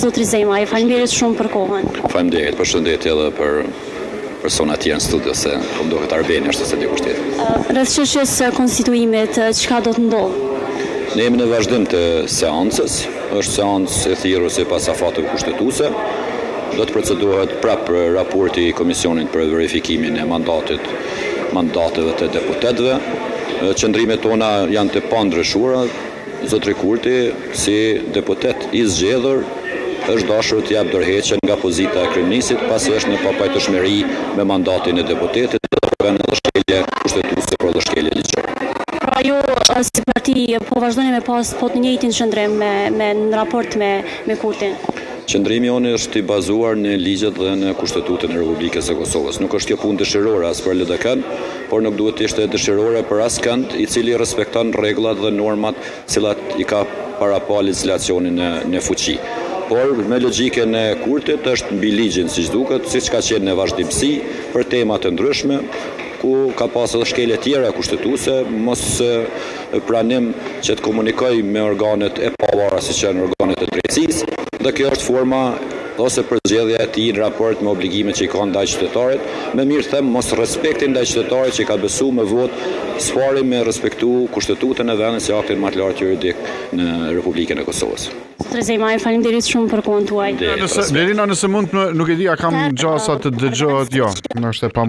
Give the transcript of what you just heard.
Zotri Zemaj, faleminderit shumë për kohën. Faleminderit, përshëndetje edhe për persona tjerë në studio, se po më duket Arbeni është ose dikush tjetër. Rreth çështjes së konstituimit, çka do të ndodhë? Ne jemi në vazhdim të seancës, është seancë e thirrur sipas afateve kushtetuese. Do të procedohet prapë raporti i Komisionit për verifikimin e mandatit, mandateve të deputetëve. Qëndrimet tona janë të pandryshuara. Zotri Kurti, si deputet i zgjedhur, është dashur të jap dorëheqjen nga pozita e kryeministrit, pasi është në papajtueshmëri me mandatin e deputetit dhe përbën edhe shkelje kushtetuese, por edhe shkelje ligjore. Pra ju si parti po vazhdoni me pas po të njëjtin qëndrim me, me në raport me me Kurtin. Qëndrimi jonë është i bazuar në ligjet dhe në Kushtetutën e Republikës së Kosovës. Nuk është kjo punë dëshirore as për LDK-n, por nuk duhet të ishte dëshirore për askënd i cili respekton rregullat dhe normat të cilat i ka parapa legjislacioni në në fuqi. Por me logjikën e Kurtit është mbi ligjin siç duket, siç ka qenë në vazhdimësi për tema të ndryshme, ku ka pas edhe shkelje tjera kushtetuese, mos pranim që të komunikojë me organet e pavarura siç janë organet e drejtësisë, dhe kjo është forma ose përzgjedhja e tij në raport me obligimet që i ka ndaj qytetarit, më mirë them mos respektin ndaj qytetarit që i ka besu me votë s'pari me respektu kushtetutën e vendit si aktin më të lartë juridik në Republikën e Kosovës. Zotri Zemaj, faleminderit shumë për kohën tuaj. Faleminderit. Nëse Blerina nëse mund të më, nuk e di a kam gjasa të dëgjohet, jo, është e pamundur.